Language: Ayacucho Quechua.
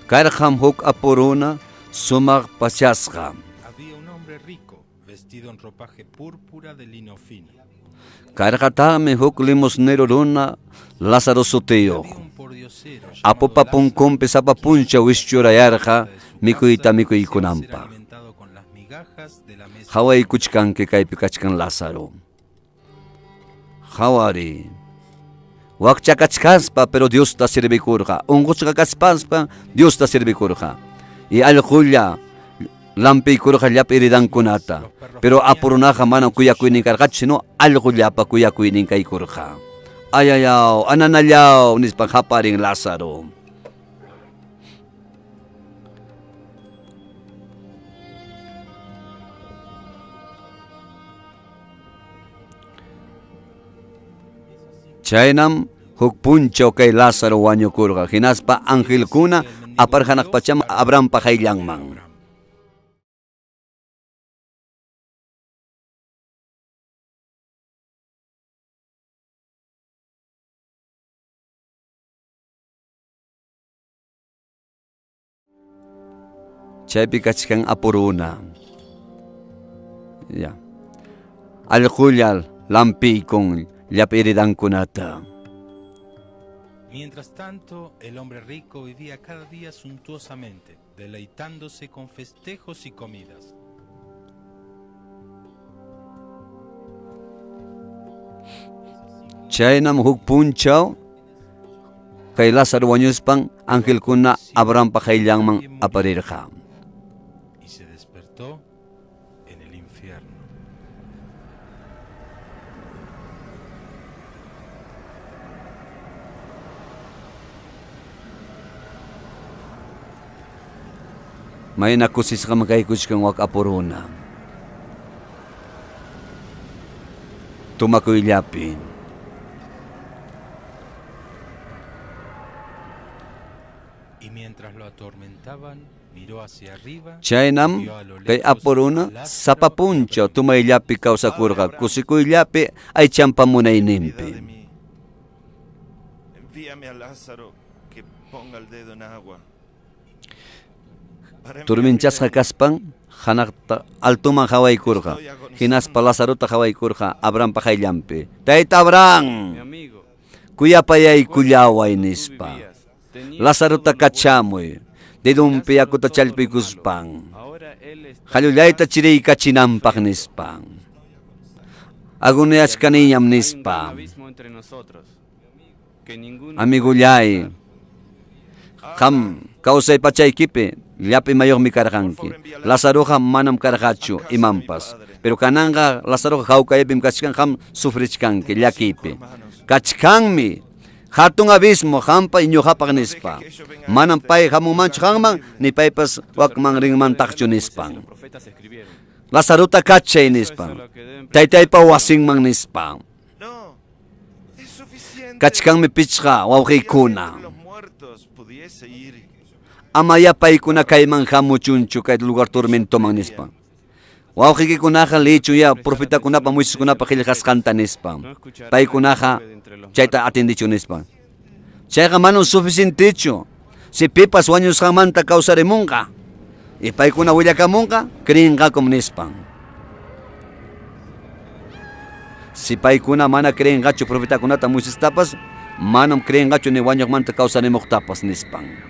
Karqam huk apuruna sumaq pachasqa. Había un hombre rico, vestido en ropaje púrpura de lino fino. Karqataqmi huk limosnero runa Lázaro sutiyuq. Había un pordiosero llamado Apupa Lázaro, punkunpi sapa quien punchaw en la wischurayarqa puerta de su mikuyta casa deseaba ser mikuykunanpaq. alimentado con las migajas de la mesa del hombre. Hawaykuchkanki kaypi kachkan Lázaro. Hawari. Wakcha kachkaspa, pero Diosta servikurqa. Unqusqa kachkaspa, Diosta servikurqa. Y allqulla lampiykurqa llapa heridankunata. Los perros Pero comían apurunaqa de manam sus kuyakuynin karqachu, sino allqullapa kuyakuynin kaykurqa. Ayayaw, ananallaw, nispa qaparin Lázaro. Chaynam huk punchaw kay Lázaro wañukurqa, hinaspa Es así angelkuna que el mendigo aparqanaq volvió pacham para la Abrahampa casa de qayllanman. Abraham. Chaypi kachkan apuruna. Ya. Allqulla lampiykun llapa heridankunata. Mientras tanto, el hombre rico vivía cada día suntuosamente, deleitándose con festejos y comidas. Chaynam huk punchaw kay Lázaro wañuspan Pero angelkuna aconteció Abrahampa que qayllanman también murió aparirqa. y se despertó en el infierno. Mayna kusisqam kaykuchkan wak apuruna. Tumakuyllapi. Y mientras lo atormentaban, miró hacia arriba y Chaynam vio a lo kay lejos a apuruna Lázaro sapa y a punchaw Abraham. tumayllapi Padre kawsakurqa, Abraham, kusikuyllapi aychanpa ten piedad de munayninpi. mí. Envíame a Lázaro que ponga el dedo en agua para enfriar mi Turminchasqa lengua. kaspan hanaqta altuman hawaykurqa. Estoy Hinaspa agonizando. Lazarota hawaykurqa Abrahampa qayllanpi. Tayta Abraham, Mi amigo, recuerda que kuyapayaykullaway cuando tú nispa. vivías, tenías Lazarota todo lo bueno kachamuy. y Dedunpi Lázaro yakuta todo lo malo. challpiykuspan. Ahora él está en Hallullayta paz chiriykachinanpaq sufriendo. nispa. Y además Aguneachkaniñam hay un gran nispa. abismo entre nosotros que ninguno puede Amigullay, cruzar. qam Abraham, kawsay pachaykipi llapi mayuqmi por karqanki. favor envía a Lázaro Lazaroqa manam a karqachu casa de mi imanpas. padre. Pero kananqa Lazaroqa hawkaypim kachkan qam sufrichkanki Tengo 5 llakiypi. hermanos. Kachkanmi hatun abismo qampa y ñuqapaq No deje nispa. que ellos vengan a Manam este pay hamunmanchu lugar qanman terrible. ni paypas Tus wakman hermanos no rinmantaqchu creerán lo que Moisés y nispan. los profetas escribieron. Lazarota kachay Eso es a nispa. lo que deben prestar Taytaypa atención. wasinman nispa. No, es suficiente. Kachkanmi pichqa Si alguien wawqiykuna. entre los muertos pudiese ir, Amaya paykuna kayman hamuchunchu kay lugar ellos tormentoman nispa. creerían. Wawqiykikunaqa lichuya Deben prestar atención profetakunapa a Moisés y a Moiseskunapa los profetas. qillqasqanta nispa. No escucharán al que Paykunaqa sube de entre los chayta muertos. atindichu nispa. Chayqa manam suficientechu. Si pipas wañusqanmanta kawsarimunqa y paykuna willakamunqa creenqakum nispa. Si paykuna mana creenqachu profetakunata Moisestapas, manam creenqachu ni wañuqmanta kawsarimuqtapas nispan.